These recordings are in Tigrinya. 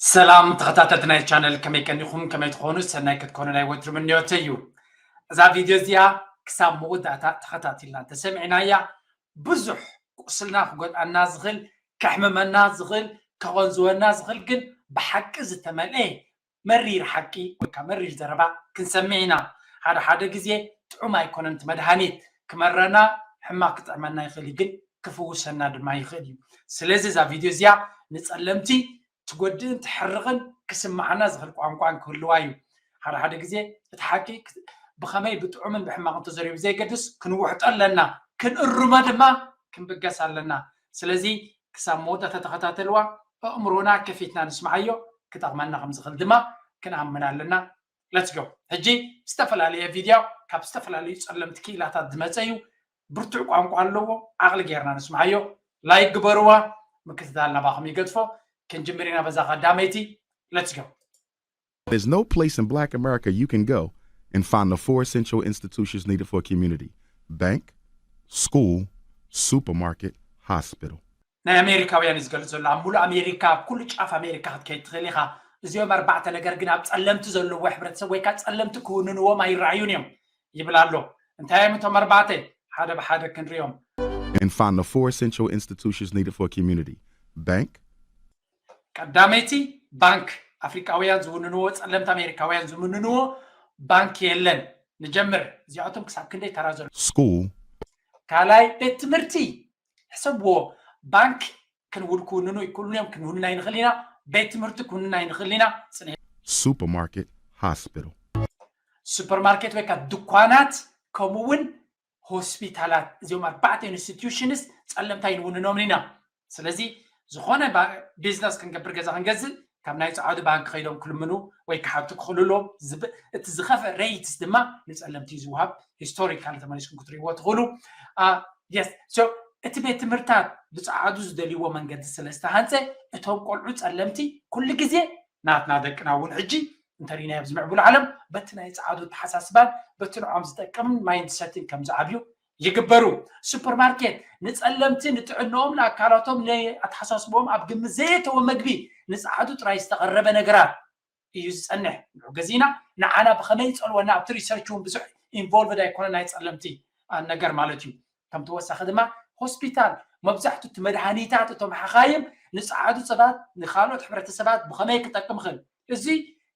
ሰላም ተኸታተልቲ ናይ ቻነል፣ ከመይ ቀኒኹም? ከመይ ትኾኑ? ሰናይ ክትኮኑ ናይ ወትሩ ምንዮተይ እዩ። እዛ ቪድዮ እዚኣ ክሳብ መወዳእታ ተኸታቲልና እንተሰሚዕናያ፣ ብዙሕ ቁስልና ክጎድኣና ዝኽእል፣ ከሕምመና ዝኽእል፣ ከቐንዝወና ዝኽእል፣ ግን ብሓቂ ዝተመልአ መሪር ሓቂ ወይ ከዓ መሪር ዘረባ ክንሰምዕ ኢና። ሓደ ሓደ ግዜ ጥዑም ኣይኮነን እቲ መድሃኒት። ክመረና፣ ሕማቕ ክጥዕመና ይኽእል እዩ፣ ግን ክፍውሰና ድማ ይኽእል እዩ። ስለዚ እዛ ቪድዮ እዚኣ ንጸለምቲ ትጎድእን ትሕርቕን ክስምዓና ዝኽእል ቋንቋን ክህልዋ እዩ። ሓደ ሓደ ግዜ እቲ ሓቂ ክት-፣ ብኸመይ ብጥዑምን ብሕማቕን ተዘሪቡ ዘይገድስ ክንውሕጦ ኣለና፣ ክንእርሞ ድማ ክንብገስ ኣለና። ስለዚ ክሳብ መወዳእታ ተኸታተልዋ፣ ኣእምሮና ከፊትና ንስምዓዮ፣ ክጠቕመና ከም ዝኽእል ድማ ክንኣምን ኣለና። Let's go። ሕጂ ዝተፈላለየ ቪድዮ ካብ ዝተፈላለዩ ጸለምቲ ክኢላታት ዝመጸ እዩ። ብርቱዕ ቋንቋ ኣለዎ። ዓቕሊ ጌርና ንስምዓዮ። ላይክ ግበርዋ። ምክትታል ናባኹም ይገድፎ። ክንጅምር ኢና በዛ ቀዳመይቲ። Let's go። There's no place in Black America you can go and find the four essential institutions needed for a community: bank, school, supermarket, hospital. ናይ ኣሜሪካውያን እዩ ዝገልጽ ዘሎ። ኣብ ሙሉእ ኣሜሪካ፣ ኣብ ኩሉ ጫፍ ኣሜሪካ ክትከይድ ትኽእል ኢኻ። እዚኦም ኣርባዕተ ነገር ግን ኣብ ጸለምቲ ዘለዎ ሕብረተሰብ ወይ ከዓ ጸለምቲ ክውንንዎም ኣይረኣዩን እዮም ይብል ኣሎ። እንታይ እዮም እቶም ኣርባዕተ? ሓደ ብሓደ ክንሪኦም። And find the four essential institutions needed for a community: bank, ቀዳመይቲ ባንክ፣ ኣፍሪቃውያን ዝውንንዎ፣ ጸለምቲ ኣሜሪካውያን ዝውንንዎ ባንክ የለን። ንጀምር። እዚኣቶም ክሳብ ክንደይ ተራ ዘሎ? School, ካልኣይ ቤት ትምህርቲ። ሕሰብዎ፣ ባንክ ክንውል ክውንኑ ይክእሉን እዮም፣ ክንውንን ኣይንኽእል ኢና። ቤት ትምህርቲ ክውንን ኣይንኽእል ኢና። ጽንሒ። Supermarket, hospital. ሱፐርማርኬት ወይ ከዓ ድኳናት፣ ከምኡ እውን ሆስፒታላት። እዚኦም ኣርባዕተ ኢንስቲትዩሽንስ ጸለምቲ ኣይንውንኖምን ኢና። ስለዚ ዝኾነ ባ-፣ ቢዝነስ ክንገብር፣ ገዛ ክንገዝእ፣ ካብ ናይ ጸዓዱ ባንክ ከይዶም ክልምኑ ወይ ክሓቱ ክኽእሉ ኣለዎም። ዝብ-፣ እቲ ዝኸፍአ ሬይትስ ድማ ንጸለምቲ እዩ ዝወሃብ። ሂስቶሪካል ተመሊስኩም ክትርእይዎ ትኽእሉ። የስ። እቲ ቤት ትምህርታት ብጸዓዱ ዝደልይዎ መንገዲ ስለ ዝተሃንጸ፣ እቶም ቆልዑ ጸለምቲ ኩሉ ግዜ፣ ናትና ደቅና እውን ሕጂ እንተሪናዮ ኣብዚ ምዕቡል ዓለም በቲ ናይ ጸዓዱ ኣተሓሳስባን በቲ ንዖም ዝጠቅምን ማይንድሰትን ከም ዝዓብዩ ይግበሩ። ሱፐርማርኬት ንጸለምቲ ንጥዕንኦም፣ ንኣካላቶም፣ ንኣተሓሳስብኦም ኣብ ግምት ዘየተወ መግቢ፣ ንጸዓዱ ጥራይ ዝተቐረበ ነገራት እዩ ዝጸንሕ። ንዑ ገዚእና ንዓና ብኸመይ ይጸልወና? ኣብቲ ሪሰርች እውን ብዙሕ ኢንቮልቭድ ኣይኮነ ናይ ጸለምቲ፣ አ፣ ነገር ማለት እዩ። ከም ተወሳኺ ድማ ሆስፒታል፣ መብዛሕቱ እቲ መድሃኒታት፣ እቶም ሓኻይም ንጸዓዱ ሰባት፣ ንኻልኦት ሕብረተሰባት ብኸመይ ክጠቅም ይኽእል? እዚ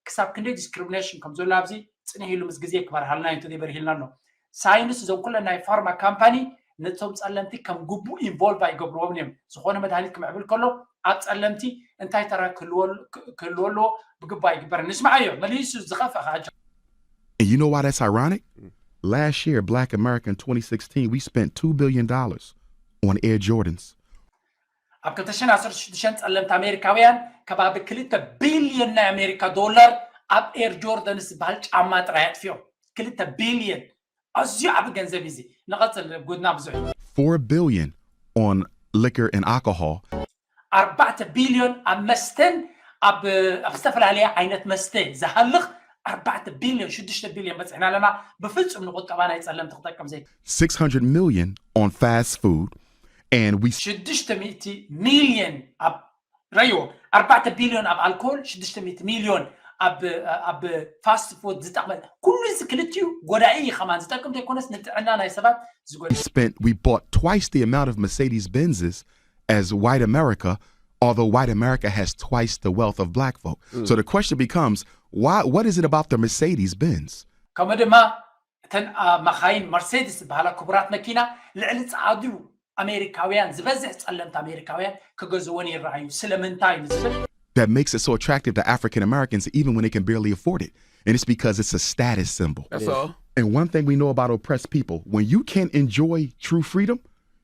ክሳብ ክንደይ ዲስክሪሚኔሽን ከም ዘሎ ኣብዚ ጽንሕ ኢሉ ምስ ግዜ ክበርሃልና እዩ እንተዘይበርሂልና ኣሎ። ሳይንስ፣ እዞም ኩለን ናይ ፋርማ ካምፓኒ ነቶም ጸለምቲ ከም ግቡእ ኢንቮልቭ ኣይገብርዎም እዮም። ዝኾነ መድሃኒት ክምዕብል ከሎ ኣብ ጸለምቲ እንታይ ተራ ክህልዎ፣ ክህልዎ ኣለዎ ብግባእ ይግበር። ንስምዓዮ፣ መሊሱ ዝኸፍአ ከኣ። And you know why that's ironic? Last year, Black America in twenty sixteen, we spent two billion dollars on Air Jordans. ኣብ ክልተ ሽሕን ዓሰርተ ሽዱሽተን ጸለምቲ ኣሜሪካውያን ከባቢ ክልተ ቢልዮን ናይ ኣሜሪካ ዶላር ኣብ ኤር ጆርደንስ ዝበሃል ጫማ ጥራይ ኣጥፊኦም። ክልተ ቢልዮን፣ ኣዝዩ ዓቢ ገንዘብ እዩ እዚ። ንቐጽል፣ ጉድና ብዙሕ እዩ። Four billion on liquor and alcohol. ኣርባዕተ ቢልዮን ኣብ መስተን ኣብ፣ ኣብ ዝተፈላለየ ዓይነት መስተ ዝሃልኽ፣ ኣርባዕተ ቢልዮን፣ ሽዱሽተ ቢልዮን በጺሕና ኣለና። ብፍጹም ንቁጠባ ናይ ጸለምቲ ክጠቅም ዘይ Six hundred million on fast food. And we ሽዱሽተ ሚእቲ ሚልዮን ኣብ ረዮ፣ ኣርባዕተ ቢልዮን ኣብ ኣልኮል፣ ሽዱሽተ ሚእቲ ሚልዮን ኣብ፣ ኣብ ፋስት ፉድ ዝጠቕመ። ኩሉ እዚ ክልቲኡ ጎዳኢ እዩ ከማን፣ ዝጠቅም ዘይኮነስ ንጥዕና ናይ ሰባት ዝጎድእ። spent, we bought twice the amount of Mercedes Benzes as white America, although white America has twice the wealth of black folk. So the question becomes, why? What is it about the Mercedes Benz? ከምኡ ድማ እተን፣ አ፣ መኻይን መርሴዲስ ዝበሃላ ክቡራት መኪና ልዕሊ ጸዓዱ ኣሜሪካውያን ዝበዝሕ ጸለምቲ ኣሜሪካውያን ክገዝወን ይረኣዩ። ስለምንታይ ንዝብል That makes it so attractive to African Americans, even when they can barely afford it. And it's because it's a status symbol. That's all. And one thing we know about oppressed people, when you can't enjoy true freedom,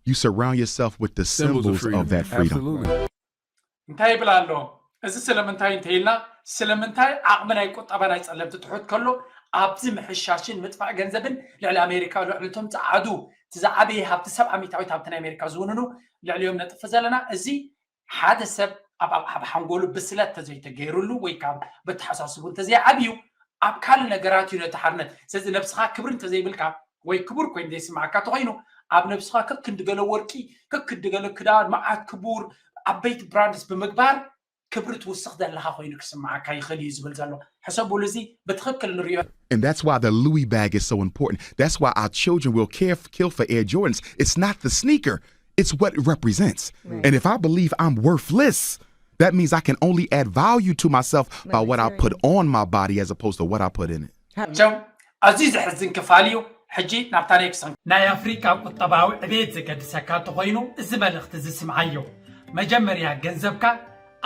you surround yourself with the symbols, of, that freedom. Absolutely. እንታይ ይብል ኣሎ? እዚ ስለምንታይ እንተኢልና፣ ስለምንታይ ዓቕሚ ናይ ቁጠባ ናይ ጸለምቲ ትሑት ከሎ ኣብዚ ምሕሻሽን ምጥፋእ ገንዘብን ልዕሊ ኣሜሪካ፣ ልዕሊ እቶም ጸዓዱ፣ እቲ ዝዓበየ ሃብቲ፣ ሰብዓ ሚእታዊት ሃብቲ ናይ ኣሜሪካ ዝውንኑ ልዕሊኦም ነጥፍ ዘለና? እዚ ሓደ ሰብ ኣብ፣ ኣብ፣ ኣብ ሓንጎሉ ብስለት ተዘይተገይሩሉ ወይ ካብ በተሓሳስቡ እንተዘይዓብዩ ኣብ ካልእ ነገራት እዩ ነቲ ሓርነት። ስለዚ ነብስኻ ክብሪ እንተዘይብልካ ወይ ክቡር ኮይኑ ዘይስምዓካ ተኾይኑ ኣብ ነብስኻ ከክንዲ ገለ ወርቂ፣ ከክንዲ ገለ ክዳን፣ መዓት ክቡር ዓበይቲ ብራንድስ ብምግባር ክብሪ ትውስኽ ዘለኻ ኮይኑ ክስምዓካ ይኽእል እዩ ዝብል ዘሎ። ሕሰቡሉ፣ እዚ ብትኽክል ንሪኦ። And that's why the Louis bag is so important. That's why our children will care, kill for Air Jordans. It's not the sneaker, it's what it represents. And if I believe I'm worthless, that means I can only add value to myself by what I put on my body as opposed to what I put in it. ቸው፣ ኣዝዩ ዘሕዝን ክፋል እዩ። ሕጂ ናብታ ኔክስት። ናይ ኣፍሪቃ ቁጠባዊ ዕቤት ዘገድሰካ እንተኾይኑ፣ እዚ መልእኽቲ እዚ ስምዓዮ። መጀመርያ ገንዘብካ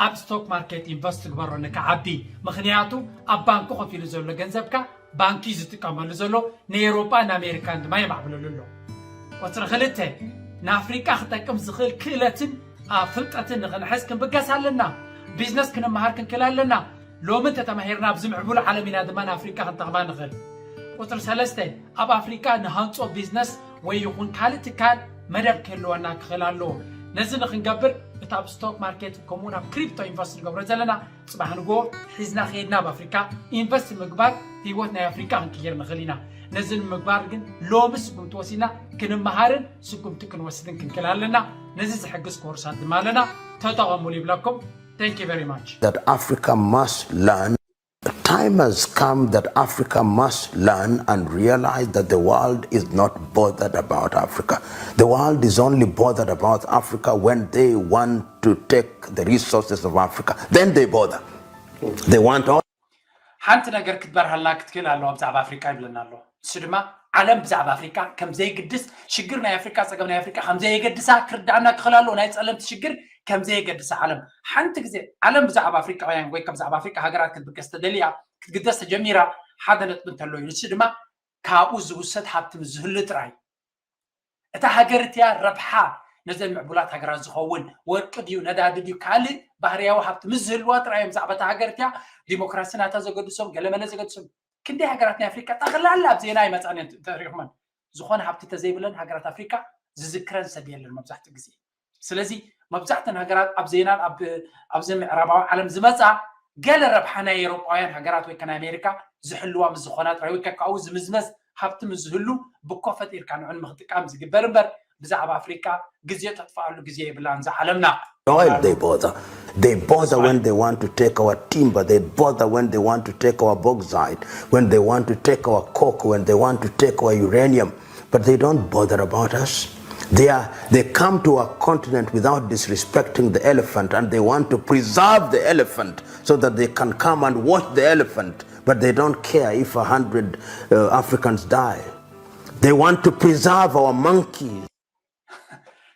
ኣብ ስቶክ ማርኬት ኢንቨስት ግበሮ ንክዓቢ። ምኽንያቱ ኣብ ባንኪ ኮፍ ኢሉ ዘሎ ገንዘብካ ባንኪ ዝጥቀመሉ ዘሎ፣ ንኤውሮጳን ኣሜሪካን ድማ የማዕብለሉ ኣሎ። ቁፅሪ ክልተ፣ ንኣፍሪቃ ክጠቅም ዝኽእል ክእለትን ኣብ ፍልጠትን ንኽንሕዝ ክንብገስ ኣለና። ቢዝነስ ክንመሃር ክንክእል ኣለና። ሎሚ እንተተማሂርና ኣብዚ ምዕቡል ዓለም ኢና ድማ ንኣፍሪቃ ክንጠቕማ ንኽእል። ቁፅሪ ሰለስተ፣ ኣብ ኣፍሪቃ ንሃንጾ ቢዝነስ ወይ ይኹን ካልእ ትካል መደብ ክህልወና ክኽእል ኣለዎ። ነዚ ንኽንገብር እቲ ኣብ ስቶክ ማርኬት ከምኡ እውን ኣብ ክሪፕቶ ኢንቨስት ንገብሮ ዘለና፣ ፅባሕ ንግሆ ሒዝና ከይድና ኣብ ኣፍሪካ ኢንቨስት ምግባር ህይወት ናይ ኣፍሪካ ክንቅይር ንኽእል ኢና። ነዚ ንምግባር ግን ሎሚ ስጉምቲ ወሲድና ክንመሃርን ስጉምቲ ክንወስድን ክንክእል ኣለና። ነዚ ዝሕግዝ ኮርሳት ድማ ኣለና፣ ተጠቐሙሉ ይብለኩም። Thank you very much። That Africa must learn. Time has come that Africa must learn and realize that the world is not bothered about Africa. The world is only bothered about Africa when they want to take the resources of Africa. Then they bother. They want all ሓንቲ ነገር ክትበርሃልና ክትክእል ኣለዋ ብዛዕባ ኣፍሪቃ ይብለና ኣሎ። እሱ ድማ ዓለም ብዛዕባ ኣፍሪቃ ከም ዘይግድስ፣ ሽግር ናይ ኣፍሪቃ፣ ጸገም ናይ ኣፍሪቃ ከም ዘየገድሳ ክርዳእና ክኽእል ኣለዎ። ናይ ጸለምቲ ሽግር ከም ዘየገድሳ ዓለም ሓንቲ ግዜ ዓለም ብዛዕባ ኣፍሪቃውያን ወይ ከም ብዛዕባ ኣፍሪቃ ሃገራት ክትብገስ ተደልያ፣ ክትግደስ ተጀሚራ፣ ሓደ ነጥቢ እንተሎ እዩ። ንሱ ድማ ካብኡ ዝውሰድ ሃብቲ ምስ ዝህሉ ጥራይ። እታ ሃገር እቲኣ ረብሓ ነዘን ምዕቡላት ሃገራት ዝኸውን ወርቂ ድዩ ነዳዲ ድዩ ካልእ ባህርያዊ ሃብቲ ምስ ዝህልዋ ጥራይ እዮም ብዛዕባ እታ ሃገር እቲኣ ዲሞክራሲ ናታ ዘገድሶም፣ ገለመለ ዘገድሶም። ክንደይ ሃገራት ናይ ኣፍሪቃ ጠቕላላ ኣብ ዜና ኣይመጻን እየን ተሪኹመን። ዝኾነ ሃብቲ ተዘይብለን ሃገራት ኣፍሪቃ ዝዝክረን ሰብ የለን መብዛሕትኡ ግዜ። ስለዚ መብዛሕተን ሃገራት ኣብ ዜናን ኣብ ኣብዚ ምዕራባዊ ዓለም ዝመጻ ገለ ረብሓ ናይ ኤውሮጳውያን ሃገራት ወይ ከ ናይ ኣሜሪካ ዝሕልዋ ምስ ዝኾና ጥራይ ወይ ከ ካብኡ ዝምዝመዝ ሃብቲ ምስ ዝህሉ ብኮ ፈጢርካ ንዑ ንምክትቃም ዝግበር እምበር ብዛዕባ ኣፍሪቃ ግዜ ተጥፍኣሉ ግዜ የብላን እዛ ዓለምና። Oil, they bother. They bother when they want to take our timber. They bother when they want to take our bauxite, when they want to take our coke, when they want to take our uranium. But they don't bother about us. They, are, they come to our continent without disrespecting the elephant, and they want to preserve the elephant so that they can come and watch the elephant. But they don't care if a hundred uh, Africans die. They want to preserve our monkeys.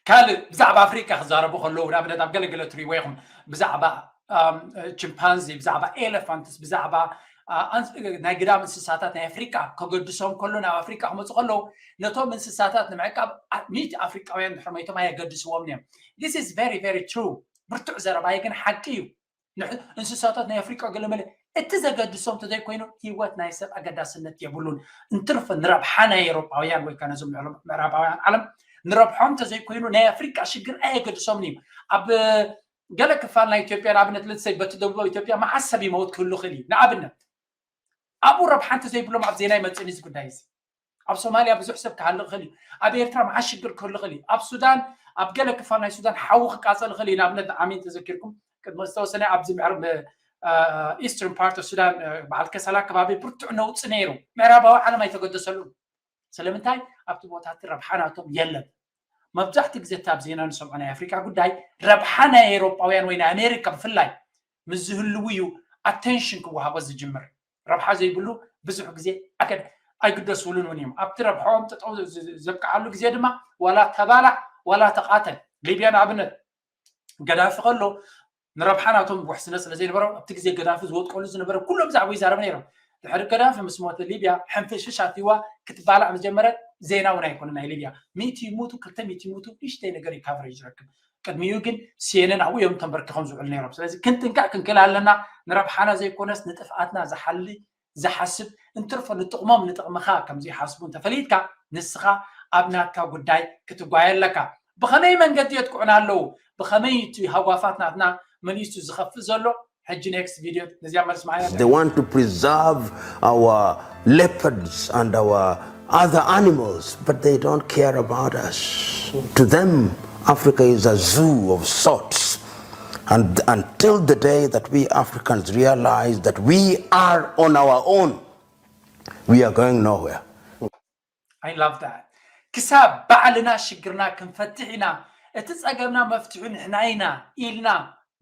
ካልእ ብዛዕባ ኣፍሪቃ ክዛረቡ ከለዉ ንኣብነት ኣብ ገለገለ ትሪእዎ ኢኹም ብዛዕባ ችምፓንዚ፣ ብዛዕባ ኤሌፋንትስ፣ ብዛዕባ ናይ ግዳም እንስሳታት ናይ ኣፍሪቃ ከገድሶም ከሎ ናብ ኣፍሪቃ ክመፁ ከለዉ ነቶም እንስሳታት ንምዕቃብ ሚእቲ ኣፍሪቃውያን ድሕሪ መይቶም ኣየገድስዎም እዮም። This is very very true። ብርቱዕ ዘረባይ ግን ሓቂ እዩ። እንስሳታት ናይ ኣፍሪቃ ገለመለ እቲ ዘገድሶም ተዘይኮይኑ ህይወት ናይ ሰብ ኣገዳስነት የብሉን። እንትርፍ ንረብሓ ናይ ኤሮጳውያን ወይ ከዓ ነዞም ምዕራባውያን ዓለም ንረብሖም ተዘይኮይኑ ናይ ኣፍሪቃ ሽግር ኣየገድሶምን እዩ። ኣብ ገለ ክፋል ናይ ኢትዮጵያ ንኣብነት ልትሰይ በቲ ደቡባዊ ኢትዮጵያ መዓስ ሰብ ይመውት ክህሉ ክእል እዩ ንኣብነት ኣብኡ ረብሓ እንተዘይብሎም ኣብ ዜና ይመፅእን እዚ ጉዳይ እዚ ኣብ ሶማልያ ብዙሕ ሰብ ክሃልቕ ይኽእል እዩ። ኣብ ኤርትራ መዓት ሽግር ክህሉ ይኽእል እዩ። ኣብ ሱዳን ኣብ ገለ ክፋል ናይ ሱዳን ሓዊ ክቃጸል ይኽእል እዩ። ንኣብነት ንዓሚ እንተዘኪርኩም ቅድሚ ዝተወሰነ ኣብዚ ምዕራብ ኢስተርን ፓርት ኦፍ ሱዳን በዓል ከሰላ ከባቢ ብርቱዕ ነውፂ ነይሩ። ምዕራባዊ ዓለም ኣይተገደሰሉን። ስለምንታይ ኣብቲ ቦታ እቲ ረብሓ ናቶም የለን። መብዛሕትኡ ግዜ እቲ ኣብ ዜና ንሰምዖ ናይ ኣፍሪቃ ጉዳይ ረብሓ ናይ ኤውሮጳውያን ወይ ናይ ኣሜሪካ ብፍላይ ምስ ዝህልው እዩ ኣቴንሽን ክወሃቦ ዝጅምር። ረብሓ ዘይብሉ ብዙሕ ግዜ ኣይግደስብሉን እውን እዮም። ኣብቲ ረብሓኦም ጠጠው ዘብቅዓሉ ግዜ ድማ ዋላ ተባላዕ ዋላ ተቓተል። ሊብያ ንኣብነት ገዳፊ ከሎ ንረብሓ ናቶም ውሕስነት ስለ ዘይነበሮም ኣብቲ ግዜ ገዳፊ ዝወጥቀሉ ዝነበረ ኩሎም ብዛዕባ ይዛረቡ ነይሮም። ድሕሪ ገዳፊ ምስ ሞተ ሊብያ ሕንፍሽፍሽ ኣትይዋ ክትባላዕ ምስ ጀመረት ዜና እውን ኣይኮነ ናይ ሊብያ። ሚእቲ ይሙቱ ክልተ ሚእቲ ይሙቱ ንእሽተይ ነገር እዩ ካቨሬጅ ዝረክብ። ቅድሚኡ ግን ሲኤንን ኣብኡ እዮም ተንበርኪኾም ዝውዕሉ ነይሮም። ስለዚ ክንጥንቀቕ ክንክእል ኣለና። ንረብሓና ዘይኮነስ ንጥፍኣትና ዝሓሊ ዝሓስብ እንትርፎ ንጥቕሞም ንጥቕምኻ ከም ዘይሓስቡ እንተፈሊጥካ ንስኻ ኣብ ናትካ ጉዳይ ክትጓየ ኣለካ። ብኸመይ መንገዲ የጥቅዑና ኣለዉ? ብኸመይ እቲ ሃጓፋት ናትና መሊሱ ዝኸፍእ ዘሎ? ሕጂ ኔክስት ቪድዮ ነዚኣ መልስ መዓያ They want to preserve our leopards and our other animals, but they don't care about us. To them, Africa is a zoo of sorts. And until the day that we Africans realize that we are on our own, we are going nowhere. I love that. ክሳብ ባዕልና ሽግርና ክንፈትሕ ኢና፣ እቲ ጸገምና መፍትሑ ንሕና ኢና ኢልና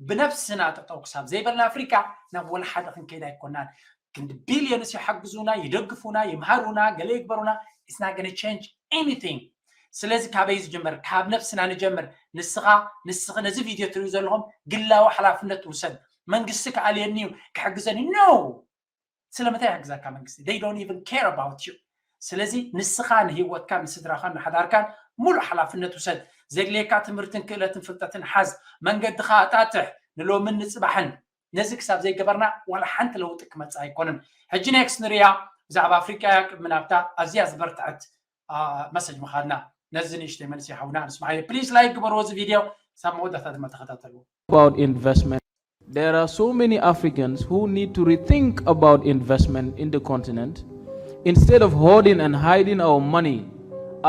ብነብስና ጠጠው ክሳብ ዘይበልና ኣፍሪቃ ናብ ወላ ሓደ ክንከይድ ኣይኮናን። ክንዲ ቢልዮንስ ይሓግዙና፣ ይደግፉና፣ ይምሃሩና፣ ገለ ይግበሩና፣ it's not gonna change anything። ስለዚ ካበይ ዝጀመር? ካብ ነብስና ንጀምር። ንስኻ ንስኺ ነዚ ቪድዮ ትሪኡ ዘለኹም ግላዊ ሓላፍነት ትውሰድ። መንግስቲ ክኣልየኒ እዩ ክሕግዘኒ no። ስለምንታይ ይሕግዘካ መንግስቲ? They don't even care about you። ስለዚ ንስኻ ንህይወትካን ንስድራኻን ንሓዳርካን ሙሉእ ሓላፍነት ውሰድ። ዘድልየካ ትምህርትን ክእለትን ፍልጠትን ሓዝ። መንገድኻ ኣጣጥሕ። ንሎምን ንፅባሕን ነዚ ክሳብ ዘይገበርና ዋላ ሓንቲ ለውጢ ክመፅእ ኣይኮነን። ሕጂ ኔክስት ንሪያ ብዛዕባ ኣፍሪቃ እያ ቅድሚ ናብታ ኣዝያ ዝበርትዐት መሰጅ ምኻድና። ነዚ ንእሽተይ መልሲ ሓውና ንስማዓዮ ፕሊስ ላይክ ግበርዎ እዚ ቪድዮ ክሳብ መወዳእታ ድማ ተኸታተልዎ። About investment. There are so many Africans who need to rethink about investment in the continent. Instead of hoarding and hiding our money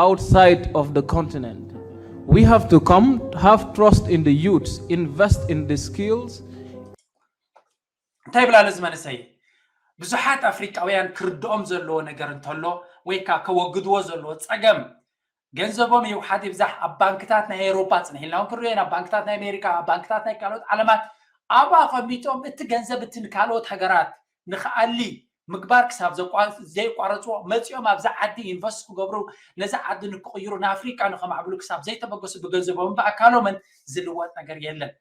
outside of the continent, we have to come have trust in the youths, invest in the skills. እንታይ ብላለ እዚ መንእሰይ? ብዙሓት ኣፍሪቃውያን ክርድኦም ዘለዎ ነገር እንተሎ ወይ ከዓ ከወግድዎ ዘለዎ ፀገም ገንዘቦም ይውሓድ ይብዛሕ ኣብ ባንክታት ናይ ኤውሮፓ ፅንሕ ኢልና እውን ክንሪኦ ኢና። ባንክታት ናይ ኣሜሪካ፣ ኣብ ባንክታት ናይ ካልኦት ዓለማት ኣብ ኣቐሚጦም እቲ ገንዘብ እቲ ንካልኦት ሃገራት ንክኣሊ ምግባር ክሳብ ዘቋ- ዘይቋረፅዎ መፂኦም ኣብዚ ዓዲ ኢንቨስት ክገብሩ ነዚ ዓዲ ንክቕይሩ ንኣፍሪቃ ንከማዕብሉ ክሳብ ዘይተበገሱ ብገንዘቦምን ብኣካሎምን ዝልወጥ ነገር የለን።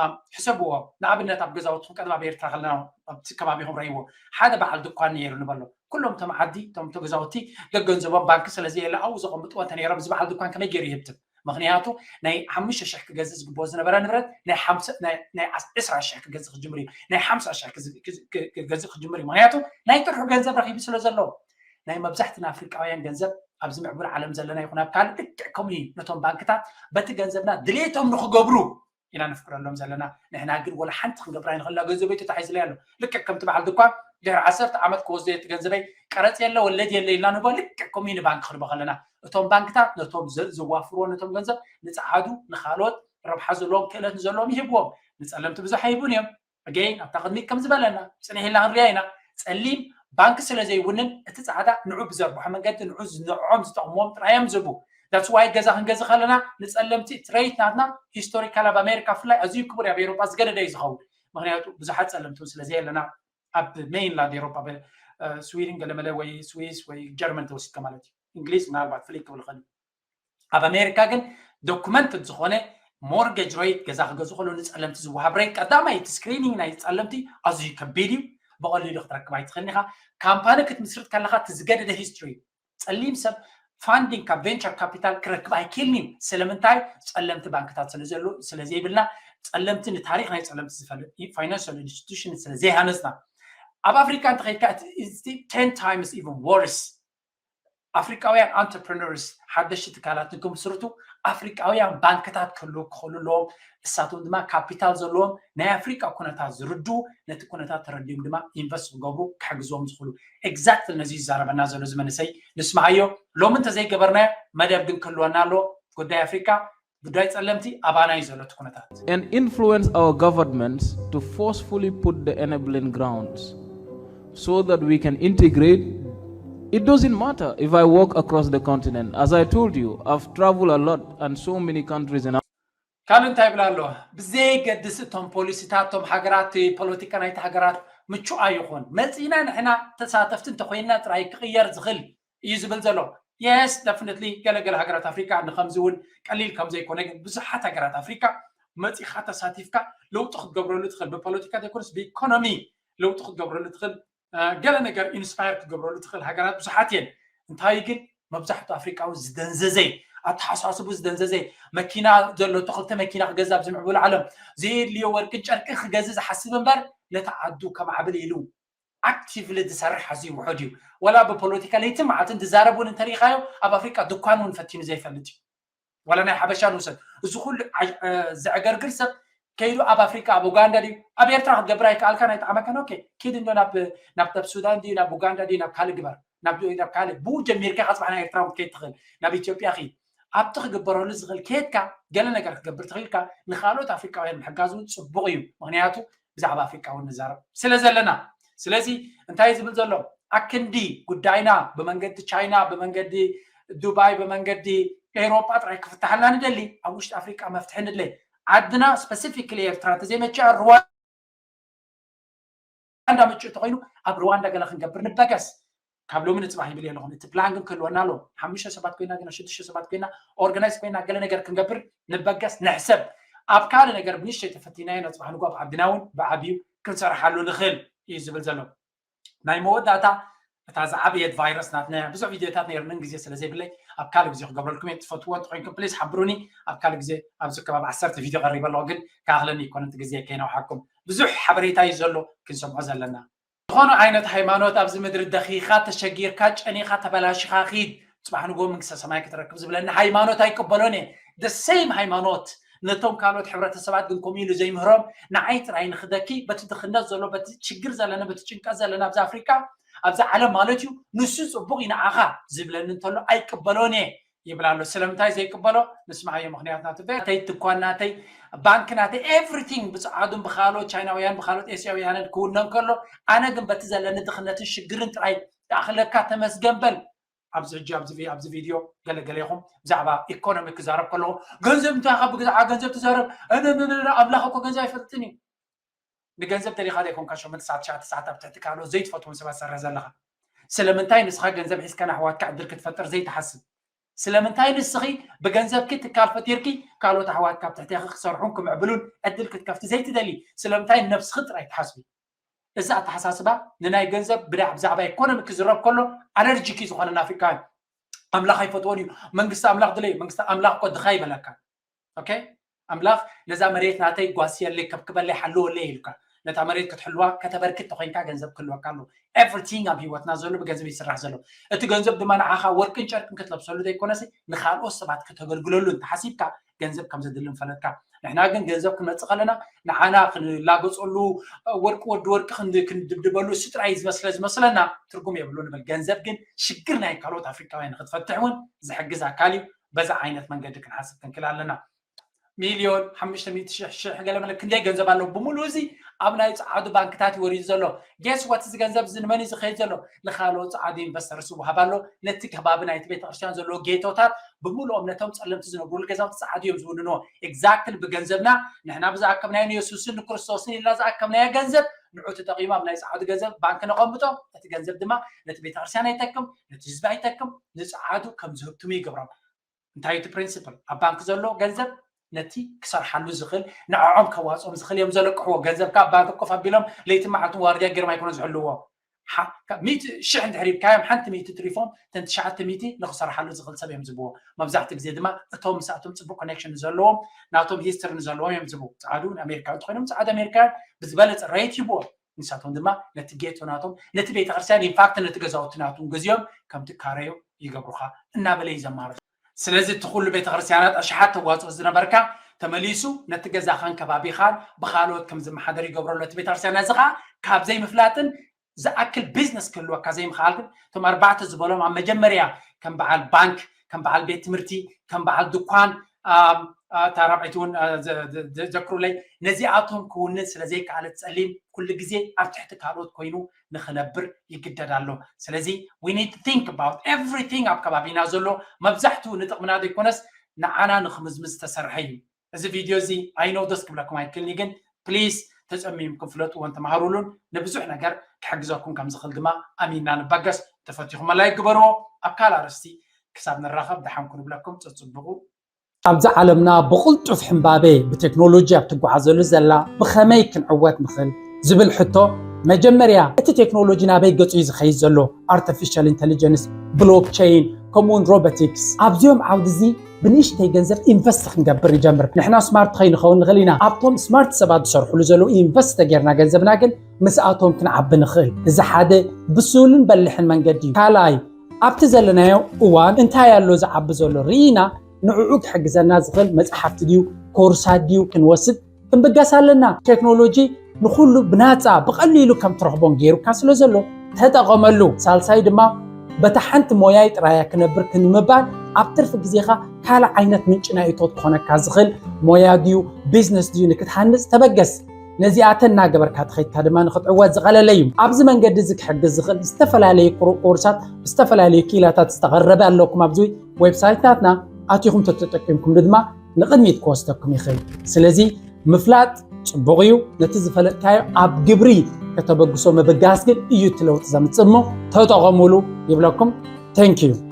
ኣም፣ ሕሰብዎ። ንኣብነት ኣብ ገዛውትኹም ቀደም ኣብ ኤርትራ ከለና ኣብቲ ከባቢኹም ረይዎ ሓደ በዓል ድኳን ነይሩ ንበሎ። ኩሎም እቶም ዓዲ እቶም እቶም ገዛውቲ ገገንዘቦም ባንኪ ስለ ዘየለ ኣብኡ ዘቐምጥዎ እንተነይሮም እዚ በዓል ድኳን ከመይ ገይሩ ይህብትም? ምክንያቱ ናይ ሓሙሽተ ሽሕ ክገዝእ ዝግብኦ ዝነበረ ንብረት ናይ ሓምሳ- ናይ- ናይ ዓስ- ዕስራ ሽሕ ክገዝእ ክጅምር እዩ። ናይ ሓምሳ ሽሕ ክዝ- ክዝ- ክ- ክገዝእ ክጅምር እዩ። ምክንያቱ ናይ ጥርሑ ገንዘብ ረኺቡ ስለ ዘለዎ። ናይ መብዛሕትና ኣፍሪቃውያን ገንዘብ ኣብዚ ምዕቡል ዓለም ዘለና ይኹን ኣብ ካልእ ልክዕ ከምኡ እዩ። ነቶም ባንክታት በቲ ገንዘብና ድሌቶም ንክገብሩ ኢና ነፍቅረሎም ዘለና። ንሕና ግን ወላ ሓንቲ ክንገብራ ይንኽእልና። ገንዘበይ ተታሒዝለይ ኣሎ። ልክዕ ከምቲ በዓል ድኳን ድሕሪ ዓሰርተ ዓመት ክወስዶ እቲ ገንዘበይ ቀረፅ የለ ወለድ የለ ኢልና ንቦ ልክዕ ከምኡ ንባንክ ክንቦ ከለና እቶም ባንክታት ነቶም ዘ- ዘዋፍርዎ ነቶም ገንዘብ ንፀዓዱ ንካልኦት ረብሓ ዘለዎም ክእለት ንዘለዎም ይህብዎም። ንፀለምቲ ብዙሕ ኣይህቡን እዮም። ኣገይን ኣብታ ቅድሚት ከም ዝበለና ፅንሕ ኢልና ክንሪኣ ኢና። ፀሊም ባንክ ስለ ዘይውንን እቲ ፃዕዳ ንዑ ብዘርብሖ መንገዲ ንዑ ንዕኦም ዝጠቕምዎም ጥራይ እዮም ዝህቡ። That's why ገዛ ክንገዚ ከለና ንፀለምቲ ትሬት ናትና ሂስቶሪካል ኣብ ኣሜሪካ ብፍላይ ኣዝዩ ክቡር ኣብ ኤሮጳ ዝገደደ እዩ ዝኸውን። ምክንያቱ ብዙሓት ፀለምቲ እውን ስለ ዘየለና ኣብ ሜይንላንድ ኤሮጳ ስዊድን ገለመለ ወይ ስዊስ ወይ ጀርመን ተወሲድካ ማለት እዩ። እንግሊዝ ምናልባት ፍልይ ክብል ይኽእል እዩ። ኣብ ኣሜሪካ ግን ዶኩመንት ዝኾነ ሞርጌጅ ሬት ገዛ ክገዙ ከሎ ንፀለምቲ ዝወሃብ ሬት ቀዳማይ እቲ ስክሪኒንግ ናይ ፀለምቲ ኣዝዩ ከቢድ እዩ። ብቐሊሉ ክትረክብ ኣይትኽእልን ኢኻ። ካምፓኒ ክትምስርት ከለኻ እቲ ዝገደደ ሂስትሪ ፀሊም ሰብ ፋንዲንግ ካብ ቬንቸር ካፒታል ክረክብ ኣይክእልን እዩ። ስለምንታይ? ፀለምቲ ባንክታት ስለ ዘሎ ስለ ዘይብልና ፀለምቲ ንታሪክ ናይ ፀለምቲ ዝፈልጥ ፋይናንሽል ኢንስቲቱሽን ስለ ዘይሃነፅና ኣብ ኣፍሪካ እንተኸድካ ten times even worse ኣፍሪቃውያን ኣንተርፕረነርስ ሓደሽቲ ትካላት ንክምስርቱ ኣፍሪቃውያን ባንክታት ክህልዉ ክኽእሉ ኣለዎም። እሳቶም ድማ ካፒታል ዘለዎም ናይ ኣፍሪቃ ኩነታት ዝርድኡ ነቲ ኩነታት ተረዲኦም ድማ ኢንቨስት ክገብሩ ክሕግዝዎም ዝኽእሉ። ኤግዛክትሊ ነዚ ይዛረበና ዘሎ እዚ መንእሰይ ንስምዓዮ። ሎሚ እንተዘይገበርናዮ መደብ ግን ክህልወና ኣለዎ። ጉዳይ ኣፍሪቃ ጉዳይ ጸለምቲ ኣባና እዩ ዘሎ እቲ ኩነታት። And influence our governments to forcefully put the enabling grounds so that we can integrate. It doesn't matter if I walk across the continent. As I told you, I've traveled a lot and so many countries in ካልእ እንታይ ይብል ኣሎ? ብዘይገድስ እቶም ፖሊሲታት እቶም ሃገራት ፖለቲካ ናይቲ ሃገራት ምቹእ ኣይኹን መጺእና ንሕና ተሳተፍቲ እንተኮይንና ጥራይ ክቕየር ዝኽእል እዩ ዝብል ዘሎ። Yes, definitely ገለገለ ሃገራት ኣፍሪካ ንከምዚ እውን ቀሊል ከም ዘይኮነ ግን ብዙሓት ሃገራት ኣፍሪካ መፂኻ ተሳቲፍካ ለውጢ ክትገብረሉ ትኽእል ብፖለቲካ ዘይኮነስ ብኢኮኖሚ ለውጢ ክትገብረሉ ትኽእል ገለ ነገር ኢንስፓየር ክትገብረሉ ትኽእል ሃገራት ብዙሓት እየን። እንታይ ግን መብዛሕትኡ ኣፍሪቃዊ ዝደንዘዘይ ኣተሓሳስቡ ዝደንዘዘይ መኪና ዘለቶ ክልተ መኪና ክገዛ ኣብዚ ምዕቡል ዓለም ዘየድልዮ ወርቅን ጨርቅን ክገዝእ ዝሓስብ እምበር ነቲ ዓዱ ከማዕብል ኢሉ ኣክቲቭሊ ዝሰርሕ ኣዝዩ ውሑድ እዩ። ወላ ብፖለቲካ ለይትን መዓልትን ዝዛረብ እውን እንተሪኢኻዮ ኣብ ኣፍሪቃ ድኳን እውን ፈቲኑ ዘይፈልጥ እዩ። ወላ ናይ ሓበሻ ንውሰድ እዚ ኩሉ ዘዕገርግር ሰብ ከይዱ ኣብ ኣፍሪቃ ኣብ ኡጋንዳ ድዩ ኣብ ኤርትራ ክትገብር ኣይከኣልካን ኣይጠዓመካን ኦኬ ኪድ እንዶ ናብ ናብ ሱዳን ድዩ ናብ ኡጋንዳ ድዩ ናብ ካልእ ግበር ናብ ካልእ ብኡ ጀሚርካ ኢኻ ፅባሕ ናብ ኤርትራ ክትከይድ ትኽእል ናብ ኢትዮጵያ ኺድ ኣብቲ ክግበረሉ ዝኽእል ከየድካ ገለ ነገር ክትገብር ትኽእልካ። ንካልኦት ኣፍሪቃውያን ምሕጋዝ እውን ፅቡቕ እዩ። ምክንያቱ ብዛዕባ ኣፍሪቃ እውን ንዛረብ ስለ ዘለና። ስለዚ እንታይ ዝብል ዘሎ? ኣክንዲ ጉዳይና ብመንገዲ ቻይና፣ ብመንገዲ ዱባይ፣ ብመንገዲ ኤውሮጳ ጥራይ ክፍታሓልና ንደሊ፣ ኣብ ውሽጢ ኣፍሪቃ መፍትሒ ንድለይ። ዓድና ስፐሲፊክሊ ኤርትራ እንተዘይመችኣ ሩዋንዳ መጭእ ተኮይኑ ኣብ ሩዋንዳ ገለ ክንገብር ንበገስ። ካብ ሎሚ ንፅባሕ ይብል የለኹም። እቲ ፕላን ግን ክህልወና ኣሎ። ሓሙሽተ ሰባት ኮይና ግና ሽዱሽተ ሰባት ኮይና ኦርጋናይዝ ኮይና ገለ ነገር ክንገብር ንበገስ ንሕሰብ። ኣብ ካልእ ነገር ብንሽተይ ተፈቲናዮ ንፅባሕ ንጎ ኣብ ዓድና እውን ብዓብዩ ክንሰርሓሉ ንኽእል እዩ ዝብል ዘሎ። ናይ መወዳእታ እታ ዝዓበየት ቫይረስ ናትና ብዙሕ ቪድዮታት ነይርንን ግዜ ስለ ዘይብለይ ኣብ ካልእ ግዜ ክገብረልኩም እየ። ትፈትዎ እንተኮይንኩም ፕሊስ ሓብሩኒ። ኣብ ካልእ ግዜ ኣብዚ ከባቢ ዓሰርተ ቪድዮ ቀሪበ ኣለኹ ግን ክኣኽለኒ ይኮነ እቲ ግዜ ከይነውሓኩም። ብዙሕ ሓበሬታ እዩ ዘሎ ክንሰምዖ ዘለና። ዝኾነ ዓይነት ሃይማኖት ኣብዚ ምድሪ ደኺኻ ተሸጊርካ ጨኒኻ ተበላሽኻ ኺድ ጽባሕ ንጎ መንግስተ ሰማይ ክትረክብ ዝብለኒ ሃይማኖት ኣይቅበሎን እየ። The same ሃይማኖት ነቶም ካልኦት ሕብረተሰባት ግን ከምኡ ኢሉ ዘይምህሮም ንዓይ ጥራይ ንኽደኪ በቲ ድኽነት ዘሎ በቲ ችግር ዘለና በቲ ጭንቀት ዘለና ኣብዚ ኣፍሪካ ኣብዚ ዓለም ማለት እዩ ንሱ ፅቡቅ እዩ ንዓኻ ዝብለኒ እንተሎ ኣይቅበሎን እየ ይብል ኣሎ። ስለምንታይ ዘይቅበሎ ንስማዓዮ። ምክንያት ናቱ ቨ- ናተይ ድኳን ናተይ ባንክ ናተይ ኤቭሪቲንግ ብፀዓዱን ብካልኦት ቻይናውያን ብካልኦት ኤስያውያንን ክውነን ከሎ ኣነ ግን በቲ ዘለኒ ድኽነትን ሽግርን ጥራይ ይኣኽለካ ተመስገን በል። ኣብዚ ሕጂ ኣብዚ ቪ- ኣብዚ ቪድዮ ገለገለ ይኹም ብዛዕባ ኢኮኖሚ ክዛረብ ከለኹ ገንዘብ እንታይ ካብ ብዛዕባ ገንዘብ ትዛረብ? እነ- እነ- እነ- ኣምላኽ እኮ ገንዘብ ኣይፈልጥን እዩ። ንገንዘብ ደሊኻ ዘይኮንካ ሸሞንተ ሰዓት ትሽዓተ ሰዓት ኣብ ትሕቲ ካልኦት ዘይትፈትዎም ሰባት ትሰርሕ ዘለኻ? ስለምንታይ ንስኻ ገንዘብ ሒዝካ ንኣሕዋትካ ዕድል ክትፈጥር ዘይትሓስብ? ስለምንታይ ንስኺ ብገንዘብኪ ትካል ፈጢርኪ ካልኦት ኣሕዋትካ ኣብ ትሕቴኺ ክሰርሑን ክምዕብሉን ዕድል ክትከፍቲ ዘይትደሊ? ስለምንታይ ንነብስኺ ጥራይ ትሓስቢ? እዚ ኣተሓሳስባ ንናይ ገንዘብ ብዳ- ብዛዕባ ኢኮኖሚ ክዝረብ ከሎ ኣለርጂክ እዩ ዝኾነና ኣፍሪካውያን። ኣምላኽ ኣይፈትዎን እዩ። መንግስቲ ኣምላኽ ድለዩ። መንግስቲ ኣምላኽ እኮ ድኻ ይበለካ። ኦኬ ኣምላኽ ነዛ መሬት ናተይ ጓስየለይ ከብክበለይ ሓልወለይ ኢልካ ነታ መሬት ክትሕልዋ ከተበርክት ተኮይንካ ገንዘብ ክህልወካ ኣሎ። ኤቭሪቲንግ ኣብ ህይወትና ዘሎ ብገንዘብ ይስራሕ ዘሎ። እቲ ገንዘብ ድማ ንዓኻ ወርቅን ጨርቅን ክትለብሰሉ ዘይኮነሲ ንካልኦት ሰባት ከተገልግለሉ እንተሓሲብካ ገንዘብ ከም ዘድሊ ንፈለጥካ። ንሕና ግን ገንዘብ ክንመፅእ ከለና ንዓና ክንላገፀሉ ወርቂ ወዲ ወርቂ ክንድ- ክንድብድበሉ እሱ ጥራይ ዝመስለ ዝመስለና ትርጉም የብሉ ንብል። ገንዘብ ግን ሽግር ናይ ካልኦት ኣፍሪካውያን ንክትፈትሕ እውን ዝሕግዝ ኣካል እዩ። በዛ ዓይነት መንገዲ ክንሓስብ ክንክእል ኣለና። ሚልዮን ሓሙሽተ ሚእቲ ሽሕ ሽሕ ገለ መለ ክንደይ ገንዘብ ኣለዎ ብምሉእ እዚ ኣብ ናይ ፀዓዱ ባንክታት እዩ ወሪዱ ዘሎ። ጌስ ዋት እዚ ገንዘብ እዚ ንመን እዩ ዝኸይድ ዘሎ? ንካልኦት ፀዓዱ ኢንቨስተርስ ይወሃብ ኣሎ። ነቲ ከባቢ ናይቲ ቤተክርስትያን ዘለዎ ጌቶታት ብምሉኦም ነቶም ፀለምቲ ዝነብሩሉ ገዛውቲ ፀዓዱ እዮም ዝውንንዎ። ኤግዛክትሊ ብገንዘብና ንሕና ብዝኣከብናዮ ንየሱስን ንክርስቶስን ኢልና ዝኣከብናዮ ገንዘብ ንዑ ተጠቂሙ ኣብ ናይ ፀዓዱ ገንዘብ ባንክ ነቐምጦ። እቲ ገንዘብ ድማ ነቲ ቤተክርስትያን ኣይጠቅም፣ ነቲ ህዝቢ ኣይጠቅም፣ ንፀዓዱ ከም ዝህብትሙ ይገብሮም። እንታይ እቲ ፕሪንሲፕል ኣብ ባንክ ዘሎ ገንዘብ ነቲ ክሰርሓሉ ዝኽእል ንዕዖም ከዋፅኦም ዝኽእል እዮም ዘለቅሕዎ። ገንዘብካ ኣብ ባንክ ኮፍ ኣቢሎም ለይቲ መዓልቲ ዋርድያ ገይሮም ኣይኮነ ዝሕልዎ። ሽሕ እንድሕር ሂብካዮም ሓንቲ ሚእቲ ትሪፎም ተን ትሽዓተ ሚእቲ ንክሰርሓሉ ዝኽእል ሰብ እዮም ዝብዎ። መብዛሕትኡ ግዜ ድማ እቶም ምስኣቶም ፅቡቅ ኮኔክሽን ንዘለዎም ናቶም ሂስትሪ ንዘለዎም እዮም ዝብዎ። ፀዓዱ ንኣሜሪካ እንተኮይኖም ፀዓዱ ኣሜሪካውያን ብዝበለፀ ሬት ይብዎ። ንሳቶም ድማ ነቲ ጌቶ ናቶም ነቲ ቤተክርስትያን ኢንፋክት ነቲ ገዛውቲ ናቶም ገዚኦም ከምቲ ካረዮ ይገብሩኻ እናበለ እዩ ዘማርር። ስለዚ እቲ ኩሉ ቤተክርስትያናት ኣሽሓት ተዋፅኦ ዝነበርካ ተመሊሱ ነቲ ገዛኻን ከባቢኻን ብካልኦት ከም ዝመሓደር ይገብረሉ። እቲ ቤተክርስትያን እዚ ከዓ ካብ ዘይምፍላጥን ዝኣክል ቢዝነስ ክህልወካ ዘይምኽኣል ግን እቶም ኣርባዕተ ዝበሎም ኣብ መጀመርያ ከም በዓል ባንክ ከም በዓል ቤት ትምህርቲ ከም በዓል ድኳን እታ ራብዐይቲ እውን ዘክሩለይ ነዚኣቶም ክውንን ስለዘይከኣለ ፀሊም ኩሉ ግዜ ኣብ ትሕቲ ካልኦት ኮይኑ ንክነብር ይግደድ ኣሎ። ስለዚ we need to think about everything ኣብ ከባቢና ዘሎ መብዛሕትኡ ንጥቕምና ዘይኮነስ ንዓና ንክምዝምዝ ዝተሰርሐ እዩ። እዚ ቪድዮ እዚ ኣይነው ደስ ክብለኩም ኣይክልኒ ግን ፕሊስ ተፀሚምኩም ፍለጥዎን ተማሃሩሉን ንብዙሕ ነገር ክሕግዘኩም ከም ዝኽእል ድማ ኣሚንና ንባገስ። ተፈቲኹም መላይ ግበርዎ። ኣብ ካልእ ኣርእስቲ ክሳብ ንራኸብ ደሓን ኩኑ ብለኩም። ፀፅብቑ። ኣብዚ ዓለምና ብቕልጡፍ ሕምባቤ ብቴክኖሎጂ ኣብ ትጓዓዘሉ ዘላ ብኸመይ ክንዕወት ንኽእል ዝብል ሕቶ መጀመርያ እቲ ቴክኖሎጂ ናበይ ገጹ እዩ ዝኸይድ ዘሎ? ኣርቲፊሻል ኢንተሊጀንስ፣ ብሎክቸይን ከምኡውን ሮቦቲክስ ኣብዚኦም ዓውዲ እዚ ብንእሽተይ ገንዘብ ኢንቨስት ክንገብር ንጀምር። ንሕና ስማርት ከይንኸውን ንኽእል ኢና። ኣብቶም ስማርት ሰባት ዝሰርሕሉ ዘለዉ ኢንቨስት ተጌርና ገንዘብና ግን ምስኣቶም ክንዓቢ ንኽእል። እዚ ሓደ ብሱልን በልሕን መንገዲ እዩ። ካልኣይ ኣብቲ ዘለናዮ እዋን እንታይ ኣሎ ዝዓቢ ዘሎ ርኢና ንዕኡ ክሕግዘና ዝኽእል መጽሓፍቲ ድዩ ኮርሳት ድዩ ክንወስድ ክንብገስ ኣለና። ቴክኖሎጂ ንኹሉ ብናጻ ብቐሊሉ ከም ትረኽቦን ገይሩካ ስለ ዘሎ ተጠቐመሉ። ሳልሳይ ድማ በታ ሓንቲ ሞያይ ጥራያ ክነብር ክንምባል ኣብ ትርፊ ግዜኻ ካልእ ዓይነት ምንጪ ናይ እቶት ክኾነካ ዝኽእል ሞያ ድዩ ቢዝነስ ድዩ ንክትሃንጽ ተበገስ። ነዚኣተን እናገበርካ ተኸይድካ ድማ ንክትዕወት ዝቐለለ እዩ። ኣብዚ መንገዲ እዚ ክሕግዝ ዝኽእል ዝተፈላለዩ ኩሩ- ኮርሳት ብዝተፈላለዩ ክኢላታት ዝተቐረበ ኣለኩም። ኣብዚ ዌብሳይት ናትና ኣቲኹም ተተጠቂምኩም ድማ ንቕድሚት ክወስደኩም ይኽእል። ስለዚ ምፍላጥ ጽቡቕ እዩ። ነቲ ዝፈለጥካዮ ኣብ ግብሪ ከተበግሶ ምብጋስ ግን እዩ እቲ ለውጢ ዘምጽእ እሞ ተጠቐሙሉ ይብለኩም። Thank you።